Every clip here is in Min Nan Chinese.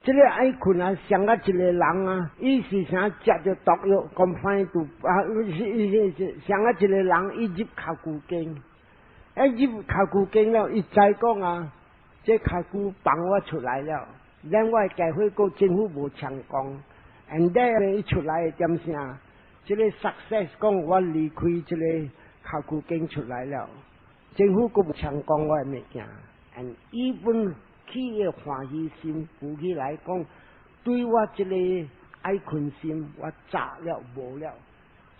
這个愛睏啊，像甲一个人啊，伊是啥食著毒藥，confine to 啊，伊是像甲一个人，伊入跤龜間，一入跤龜間了，伊知講啊，這跤龜放我出來了，咱我的教會閣政府無成功，and then 伊出來點啥？這个 success 講我離開這个跤龜間出來了，政府閣無成功我的物件，and 伊本起的歡喜心浮起來講，對我這个愛睏心，我炸了無了，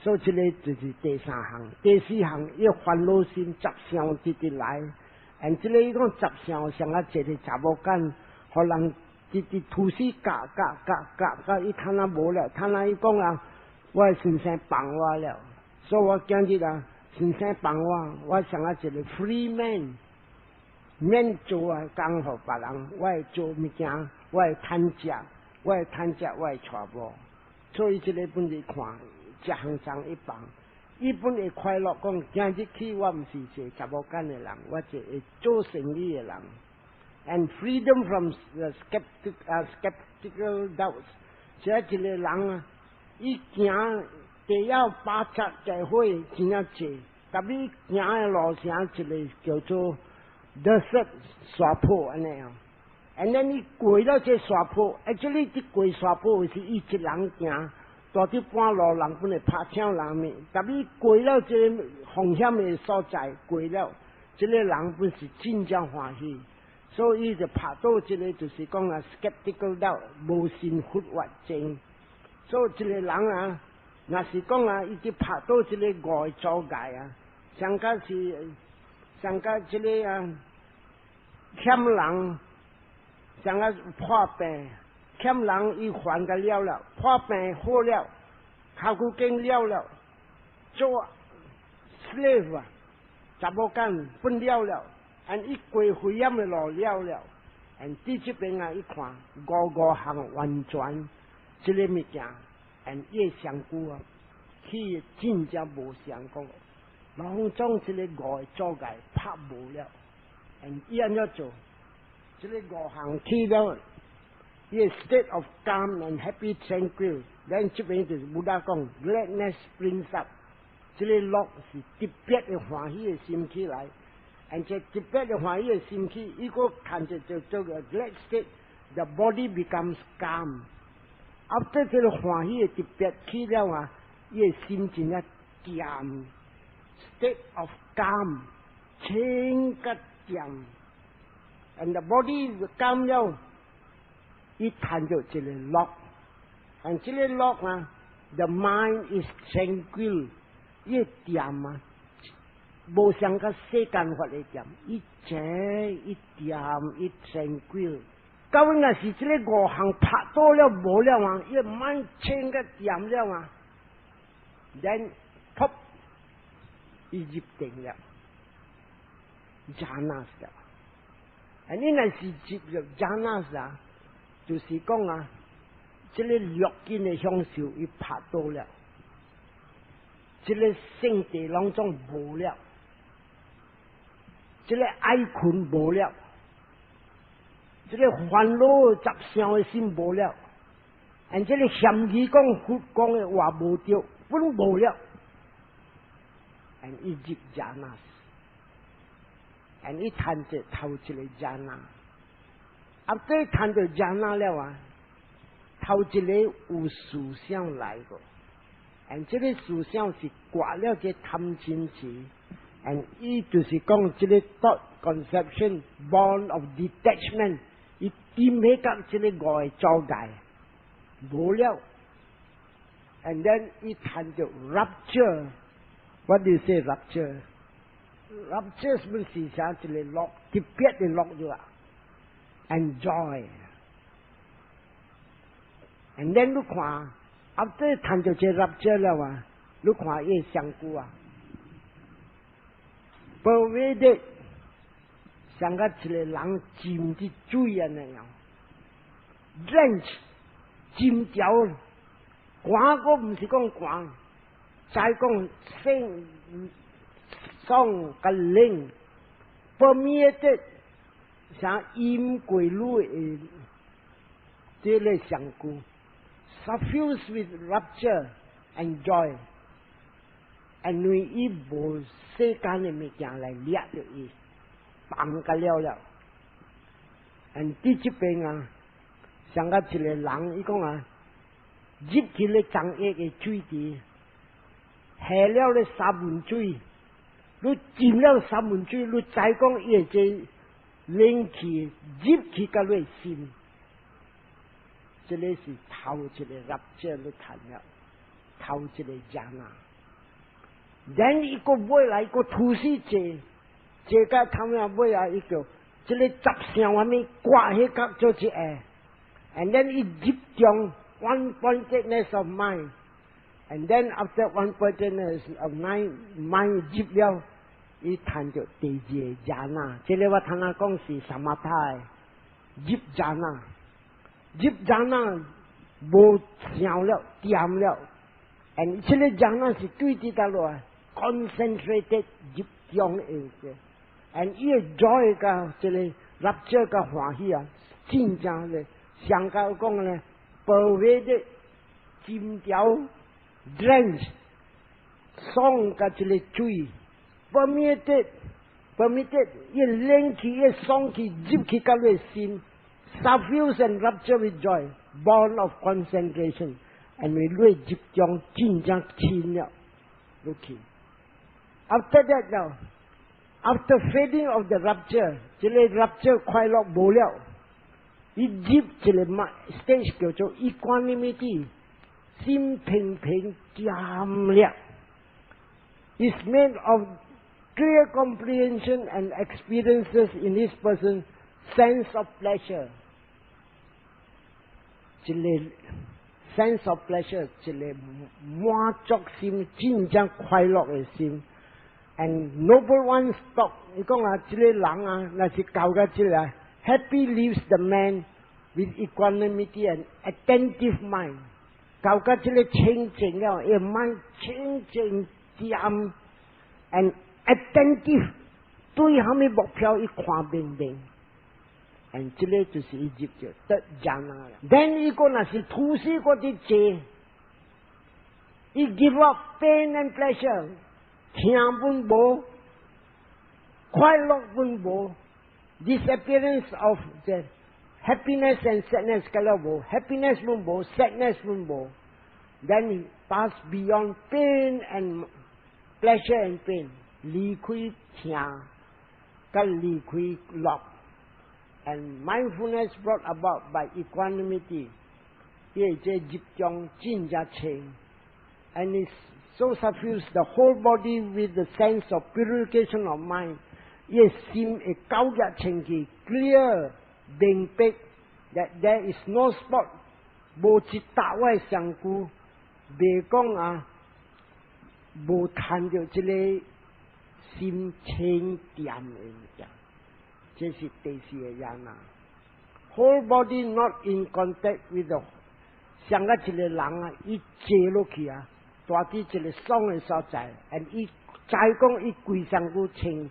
所以這个就是第三項。第四項，伊煩惱心雜想直直來，and 這个伊講雜想像啊一个查某囡，予人直直吐絲夾夾夾夾夾，伊趁啊無了，趁啊伊講啊，我的先生放我了，所以我今日啊，先生放我，我像啊一个 free man。免做啊，工予別人，我會做物件，我會趁食，我會趁食，我會娶某。所以這个本是看，一項層一放，伊本會快樂。講今日起我毋是一個查某囡的人，我是會做生意的人。And freedom from the skeptical doubts，這一个人啊，伊行第一八七教會真正濟，特別行的路程一个叫做 desert 沙坡按呢哦，and then 你過了這沙坡，actually 這過沙坡是伊一人行，蹛佇半路人本會拍搶人物，但伊過了這个風險的所在，過了，這个人本是真正歡喜，所以就拍倒這个就是講啊，skeptical doubt 無信佛法證，所以這个人啊，若是講啊，伊佇拍倒這个五个阻礙啊，上較是上較這个啊。欠人，像啊破病，欠人伊還個了了，破病好了，跤龜間了了，做 slave 啊，查某囡分了了，and 伊過危險的路了了，and 佇這邊啊，伊看五五項完全這个物件，and 伊的身軀啊，去真正無成功，攏總這个五个阻礙拍無了。伊按怎做？這个五項起了，伊個 state of calm and happy tranquil。咱這邊就是 Buddha 講 gladness springs up。這個樂是特別的歡喜的心起來，而且特別的歡喜的心起，伊閣看著就做個 glad state，the body becomes calm。after 這個歡喜的特別起了啊，伊的心真正恬，state of calm，清甲恬，and the body calm 了，伊趁著一個樂，and 這個樂啊，the mind is tranquil，伊恬啊，無像個世間法的恬，伊靜伊恬伊 tranquil。到尾若是這个五項拍倒了無了啊，伊 mind 清個恬了啊，then pop，伊入定了。Jhanas 了，啊！你若是入入 jhanas 啊，就是講啊，這个六根的享受伊拍倒了，這个聖諦攏總無了，這个愛睏無了，這个煩惱雜想的心無了，and 這个嫌疑講佛講的話無對，本無了，and 伊入 jhanas。and 伊趁著頭一个 jhana，啊，這趁著 jhana 了啊，頭一个有思想來過，and 這個思想是割了這貪嗔癡，and 伊就是講這个 thought conception born of detachment，伊掂起甲這个五个阻礙，無了，and then 伊趁著 rapture，what do you say rapture？rapture 是不是啥一个樂，特別的樂咗啊？enjoy。and then 你看，after 趁著這 rapture 了啊，你看伊身軀啊，pervaded 像個一個人浸佇水按呢樣，drench 浸著，寒閣毋是講寒，再講生爽佮冷，permeated 像淹過女的這個身軀，suffused with rapture and joy，因為伊無世間的物件來掠著伊，放甲了了。And 佇這邊啊，像個一個人，伊講啊，入去咧樟葉的水池，下了咧三盆水，你浸了三盆水，你知講伊會這冷氣入去甲你心，這個是頭一個 rapture 你趁了，頭一個 jhana。Then 伊閣尾來閣吐死坐，坐到頭仔尾啊，伊叫這個雜聲啥物掛彼角做一下，and then 伊入中 one pointedness of mind，and then after one pointedness of mind 入了，伊趁著第二個 jhana，這個我頭仔講是 samatha 入 jhana，入 jhana 無想了，恬了，and 這個 jhana 是對佇佗落來 concentrated 入中的個，and 伊個 joy 甲這個 rapture 甲歡喜啊，真正咧，上教講咧，pervaded 金條 drench 爽甲這個水，permeated permeated 伊冷氣伊爽氣入去甲你心，suffused and rapture with joy, born of concentration，因為你入中真正深了，入去。After that now, after fading of the rapture，這個 rapture 快樂無了，伊入一個 stage 叫做 equanimity，心平平恬了。Is made of clear comprehension and experiences in this person sense of pleasure。一個 sense of pleasure，一個滿足心，真正快樂的心。And noble ones talk，伊講啊，這個人啊，若是到個這個 happy lives the man with equanimity and attentive mind，到個這個清淨了，伊 mind 清淨恬，and attentive 對蝦米目標伊看明明。and 這個就是伊入著 third jhana 啦。Then 伊個若是吐死閣佇坐，伊 give up pain and pleasure，疼本無，快樂本無，disappearance of the happiness and sadness 個了無，happiness 本無，sadness 本無，then he pass beyond pain and pleasure and pain，離開疼，佮離開樂。And mindfulness brought about by equanimity，伊這入中真正清，and it so suffuse the whole body with the sense of purification of mind，伊心會高額清氣，clear 明白，that there is no spot，無一搭位身軀，袂講啊，無趁著這個心清恬的物件。這是第四個 jhana。Whole body not in contact with the，像個一個人啊，伊坐落去啊，蹛佇一個爽的所在，and 伊知講伊規身軀穿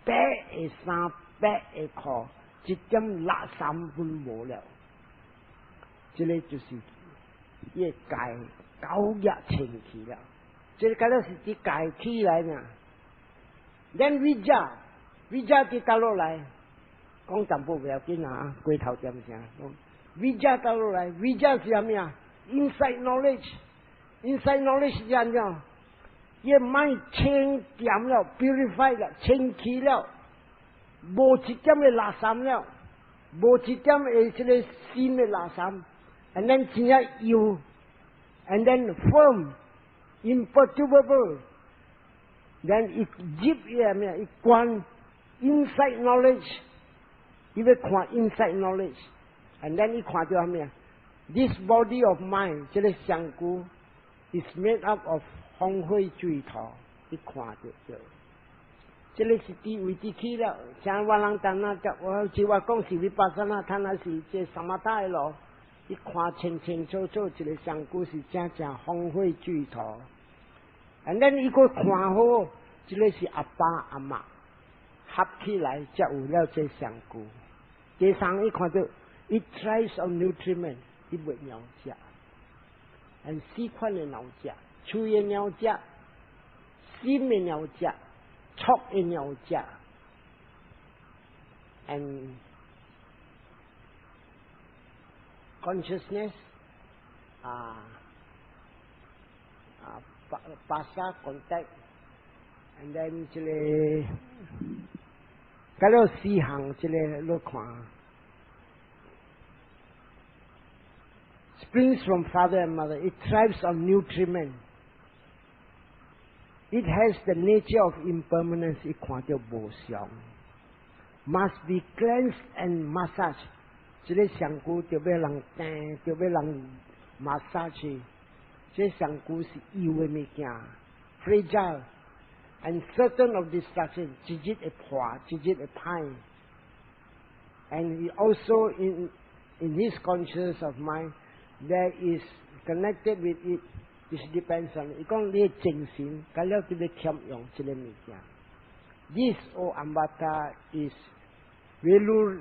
白的衫、白的褲，一點垃圾攏無了。這個就是伊個界高額清氣了。這個敢若是佇界起來呢。Then vijja，vijja 佇佗落來？講淡薄不要緊啊，過頭點聲。Vijja 佗落來，vijja 是啥物啊？Insight knowledge，insight knowledge 是按怎？伊 mind 清恬了，purify 了，清氣了，無一點的垃圾了，無一點的這個新的垃圾，and then 真正幼，and then firm，imperturbable，then 伊入伊啥物啊？伊觀 insight knowledge。伊欲看 insight knowledge，and then 伊看著啥物啊？This body of mine，這個身軀 is made up of 風火水土，伊看著對。這個是佇位置去了，像我人當那我就我講是 vipassana，他那是這 samatha 的路，伊看清清楚楚，這個身軀是正正風火水土。And then 伊閣看好，這個是阿爸阿媽合起來，才有了這身軀。第三，伊看著 it thrives on nutriment，伊袂枵食，and 四款的枵食，喙的枵食，心的枵食，觸的枵食，and consciousness 啊啊，phassa contact，and then 這個，佮了四項這個你看。Springs from father and mother. It thrives on nutriment. It has the nature of impermanence. 伊看著無常。Must be cleansed and massaged. 這个身軀著欲人瀉，著欲人 massage。這身軀是幼的物件，fragile and certain of destruction。一日會破，一日會歹。And he also in his conscious of mind, there is connected with it, it depends on 伊講你的精神，佮了就欲欠用這个物件。This, O Ambattha, is Velu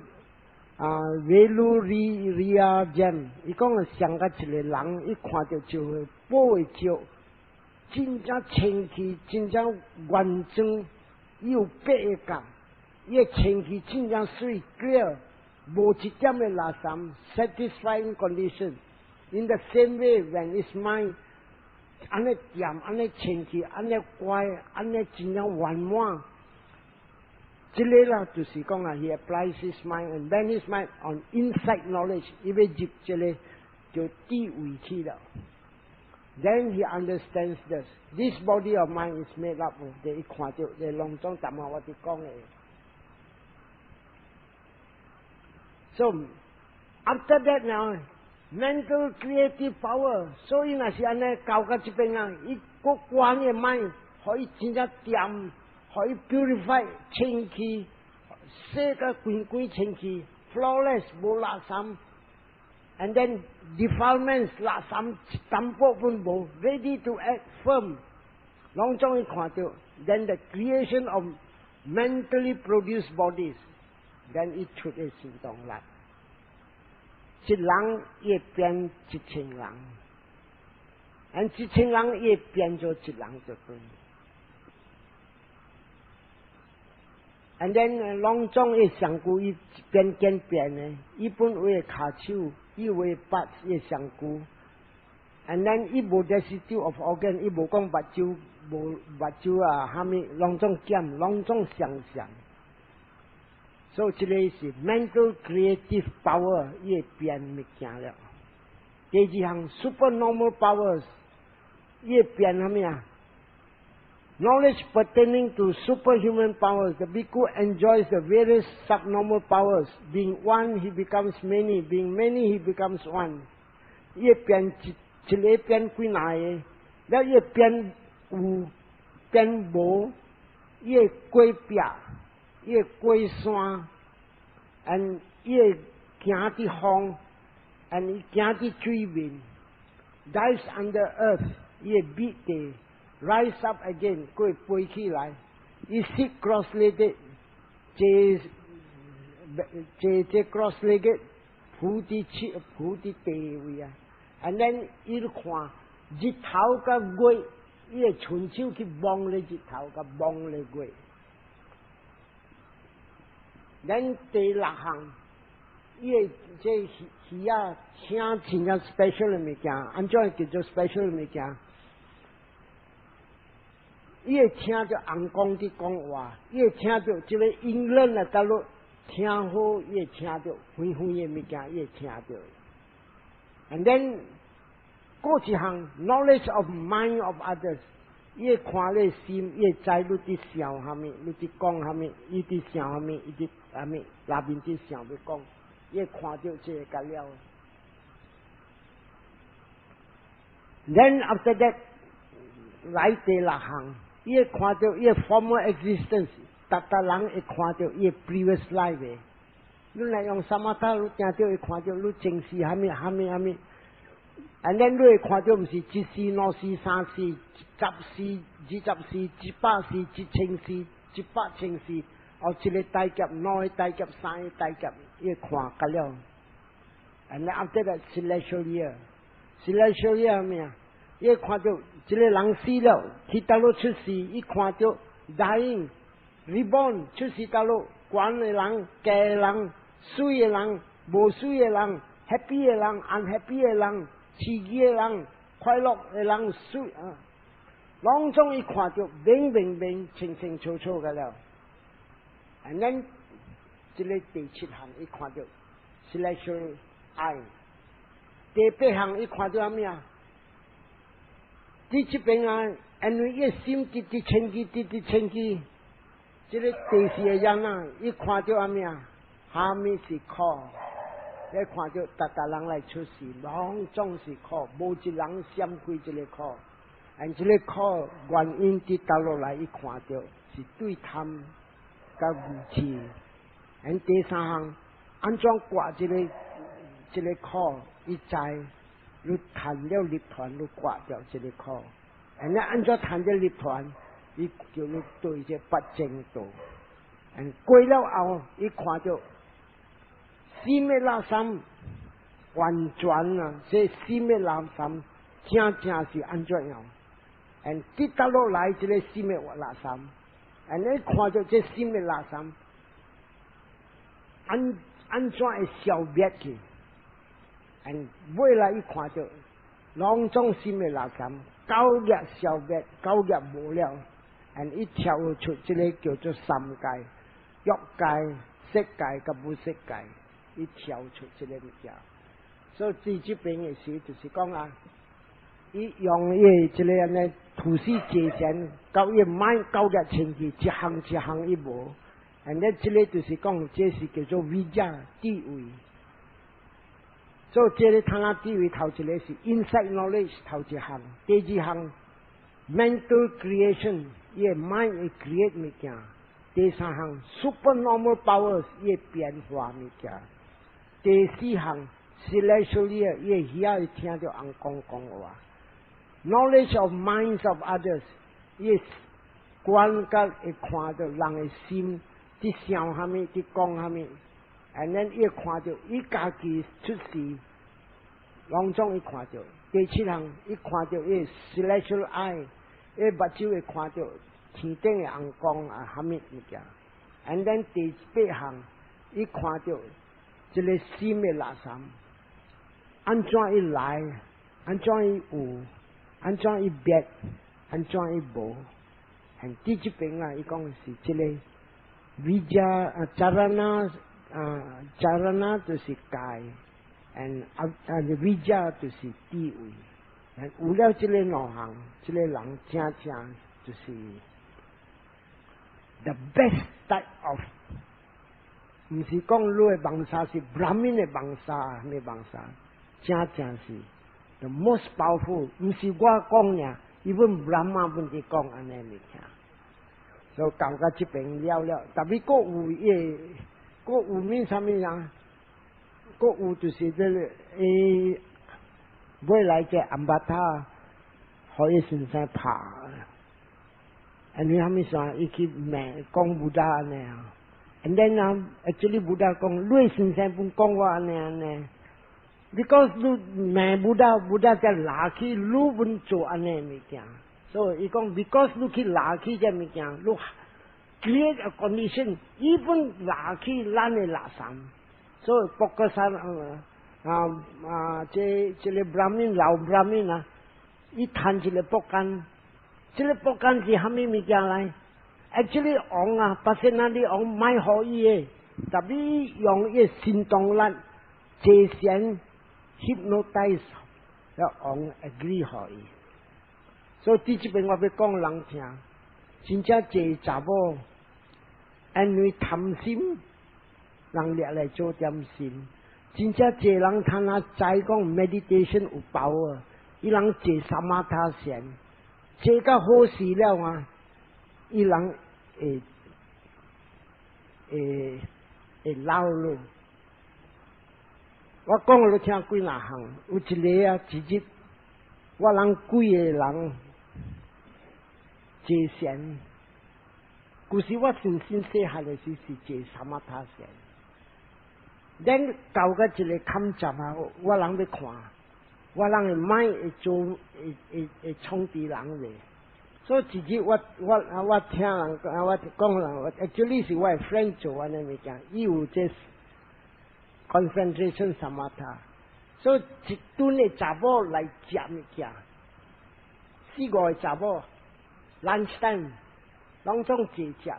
啊 Veluriyya gem。伊講像佮一個人，伊看著就會寶的石，真正清氣，真正完整，伊有八个角，伊的清氣真正媠 clear，無一點的垃圾，satisfying condition。In the same way, when his mind 按呢恬，按呢清氣，按呢乖，按呢真正圓滿，這个啦就是講啊，he applies his mind and then his mind on insight knowledge，伊欲入這个就智慧去了。Then he understands this. This body of mine is made up of 伊看著，這攏總淡仔我佇講的。So after that now, mental creative power，所以若是按呢到到這邊啊，伊閣關的 mind 予伊真正恬，予伊 purify 清氣，洗甲規規清氣，flawless 無垃圾，and then defilements 垃圾淡薄攏無，ready to act firm，攏總伊看著，then the creation of mentally produced bodies，then 伊出的神通力。一人會變一千人，and 一千人會變做一人就對。And then 攏總伊身軀伊變變變的，伊本有的跤手，伊有的腹，伊的身軀。And then 伊無 destitute of organ，伊無講目睭無目睭啊，蝦米攏總減，攏總相像。所以這个是 mental creative power，伊會變物件了。第二項 supernormal powers，伊會變蝦米啊？Knowledge pertaining to superhuman powers, the bhikkhu enjoys the various subnormal powers. Being one, he becomes many. Being many, he becomes one. 伊會變一一个變幾若个，了伊會變有變無，伊會過壁，伊會過山，and 伊會行佇風，and 伊行佇水面，dives under earth，伊會覕地，rise up again，閣會飛起來，伊 sit cross-legged，坐坐坐 cross-legged，伏佇七伏佇地位啊，and then 伊看日頭佮月，伊會伸手去摸咧日頭，佮摸咧月。咱第六項，伊會這耳仔聽真正 special 的物件，按怎叫做 special 的物件？伊會聽著尪公佇講話，伊會聽著這个英語啊，甲你聽好，伊會聽著遠遠的物件，伊會聽著。And then 閣一項 knowledge of mind of others，伊會看你心，伊會知你佇想蝦米，你佇講蝦米，伊佇想蝦米，伊佇蝦米，內面佇想欲講，伊會看著這个佮了。Then after that 來第六項，伊會看著伊 former existence，逐逐人會看著伊 previous life 的。你若用 samatha，你定著會看著你前世蝦米蝦米蝦米。And then 你會看著毋是一世、兩世、三世、十世、二十世、一百世、一千世、一百千世，哦，一个大劫、兩个大劫、三个大劫，伊會看佮了。And after that celestial ear，celestial ear 咩啊？伊看著一个人死了，去佗落出世，伊看著 dying、reborn 出世佗落，懸的人、低的人、媠的人、無媠的人、happy 的人、unhappy 的人、刺激的人、快樂的人、媠啊，攏總伊看著明明明、清清楚楚个了。And then 這个第七項伊看著 celestial eye，第八項伊看著啥物啊？佇這邊啊，因為伊心直直清氣，直直清氣，這个第四个人啊，伊看著啥物啊？啥物是苦？伊看著逐逐人來出世，攏總是苦，無一人閃開這个苦。And 這个苦原因佇佗落來，伊看著是對貪佮愚癡。And 第三項，按怎割這个這个苦？伊知。你趁了涅槃，你割掉這个苦。And 你按怎趁這涅槃？伊叫你對這八正道。And 過了後，伊看著心的垃圾完全啊，這心的垃圾正正是按怎樣？And 跌得落來這个心的垃圾，and 你看著這心的垃圾，按按怎會消滅去？And 尾來伊看著，攏總心的垃圾，九業消滅，九業無了，and 伊跳出這个叫做三界，欲界、色界佮無色界，伊跳出這个物件。所以佇這邊的時就是講啊，伊用伊這个按呢吐司坐禪，到伊 mind 九業清氣，一項一項伊無。And 咧這个就是講，這是叫做 vijja 智慧。所以這个貪欲智慧頭一个是 insight knowledge 頭一項，第二項 mental creation，伊的 mind 會 create 物件。第三項 supernormal powers，伊會變化物件。第四項 celestial ear，伊會耳會聽著翁講講話。knowledge of minds of others，伊會觀覺會看著人的心佇想啥物，佇講啥物。And then 伊會看著伊家己出世，攏總伊看著。第七項，伊看著伊 celestial eye，伊目睭會看著天頂的紅光啊，啥物物件。And then 第八項，伊看著這个心的垃圾，按怎伊來，按怎伊有，按怎伊滅，按怎伊無。And 佇這邊啊，伊講是這个 vijja 啊，carana 啊，carana 就是戒，and 啊啊，vijja 就是智慧。有了這个兩項，這个人正正就是 the best type of，毋是講你的 vamsa 是 Brahmin 的 vamsa，咩 vamsa，正正是 the most powerful，毋是我講爾，even Brahma 本佇講按呢物件。所以講到這邊了了，特別閣有伊個，閣有面啥物人？閣有就是這個尾來這 Ambattha，予伊先生拍，因為啥物事？伊去罵講 Buddha 按呢啊，and then 啊，actually Buddha 講，你先生本講我按呢按呢，because 你罵 Buddha，Buddha 才鬧去，你本做按呢物件，所以伊講，because 你去鬧去這物件，你 create a condition，伊本鬧去咱的垃圾，所以博格山啊啊，這這个 Brahmin 老 Brahmin 啊，伊趁一个木竿，這个木竿是啥物物件來？Actually 王啊，Pasenadi 王買予伊的，特別用伊神通力，坐禪 hypnotize，了王 agree 予伊。所以佇這邊我欲講人聽，真正濟查某，因為貪心，人掠來做點心。真正濟人他若知講 meditation 有 power，伊人坐 samatha 禪，坐甲好勢了啊，伊人會會會老咯。我講予你聽幾若項，有一個啊，一日我人幾个人坐禪，古時我先先細漢的時是坐 samatha 禪。咱到個一個坎站啊，我人欲看，我人的 mind 會做會會會創治人袂。所以一日我聽人我講人，actually 是我的 friend 做按呢物件，伊有這 concentration samatha，所以一頓的查某來食物件，四五個查某，lunch time，攏總坐食，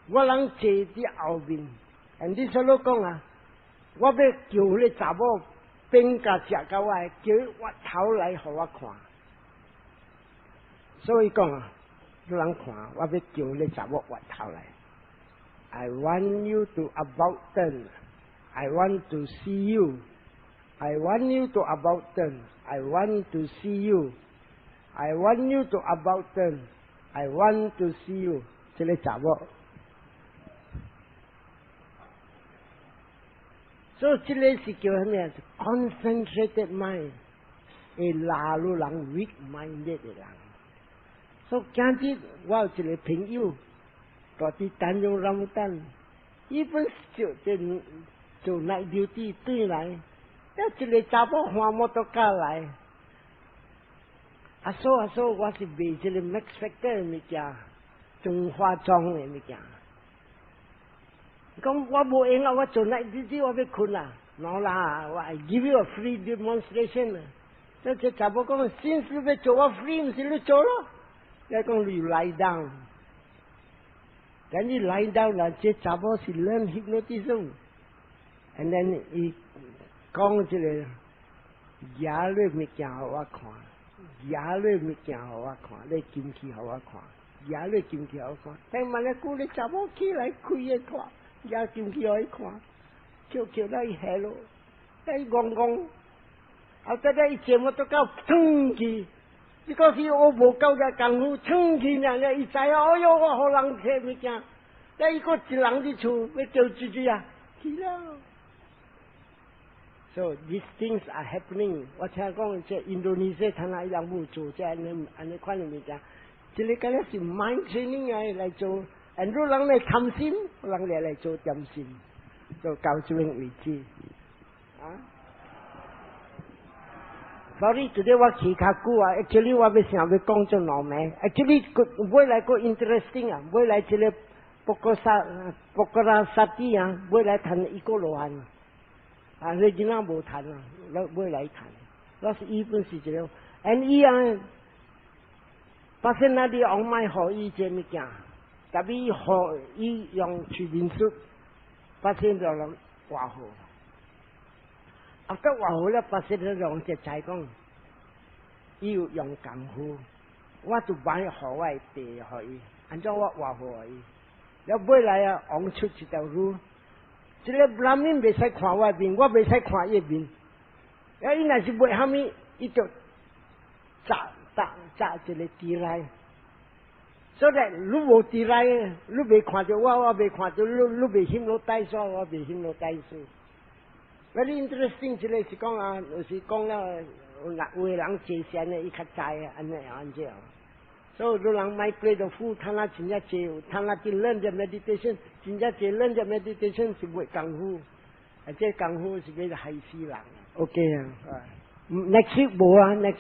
我人坐佇後面，and 你說你講啊，我欲叫彼個查某變共食共我，叫伊挖頭來予我看。所以講啊，你人看，我欲叫你查某挖頭來。I want you to about turn. I want to see you. I want you to about turn. I want to see you. I want you to about turn. I want to see you. 這个查某。所以這个是叫啥物？Concentrated mind，會拉入人 weak-minded 的人。所以今日我有一個朋友，住佇 Tanjung Rambutan，伊本就這做 night duty 轉來，一個查某駛摩托車來，阿嫂阿嫂，我是賣這个 Max Factor 的物件，妝化妝的物件。講我無閒啊，我做 night duty 我欲睏啊，no 啦，我 I give you a free demonstration。這這查某講，先是欲做我 free，毋是你做咯。你講你 lie down，等你 lie down 啦，這查某是 learn hypnotism，and then 伊講這个舉你物件予我看，舉你物件予我看，你金器予我看，舉你金器予我看。但問咧，久你查某起來開個看，舉金器予伊看，叫叫來伊下咯，伊戇戇，後底咧伊坐摩托到衝去。你講是我無夠嘅功夫，衝去爾爾，伊知影，哎喲，我予人提物件，咧伊閣一人佇厝，欲叫姐姐啊，去了。So these things are happening。我聽講這印度尼西亞他伊人有做這按呢按呢款的物件，這个敢若是 mind training 來來做，and 如人來貪心，人來來做點心，就到這邊為止。啊？Sorry, today 我起較久啊，actually 我欲想欲講做兩暝，actually 尾來閣 interesting 啊，尾來這个 Pukkusāti 啊，尾來談一個羅漢，啊，你囡仔無談啊，尾來談，我是伊本是一个，and 伊啊，Pasenadi 王莫予伊這物件，特別予伊用催眠術，Pasenadi 王活好。啊，得活好了，Pasenadi 王才知講，伊有用功夫，我就買予我的地予伊，按怎我活好伊？了尾來啊，王出一條路，這个男人袂使看我面，我袂使看伊面。啊，伊若是賣蝦米，伊就紮紮紮一个豬來。所以你無豬來，你袂看著我，我袂看著你，你袂 hypnotize 我，我袂 hypnotize。Very interesting，這个是講啊，就是講了，有有的人坐禪的，伊較知啊，按呢按這樣。所以有人莫 play the fool，他那真正濟，他那佇 learn 這 meditation，真正濟 learn 這 meditation 是袂功夫，啊，這功夫是欲害死人。OK 啊，next week 無啊，next。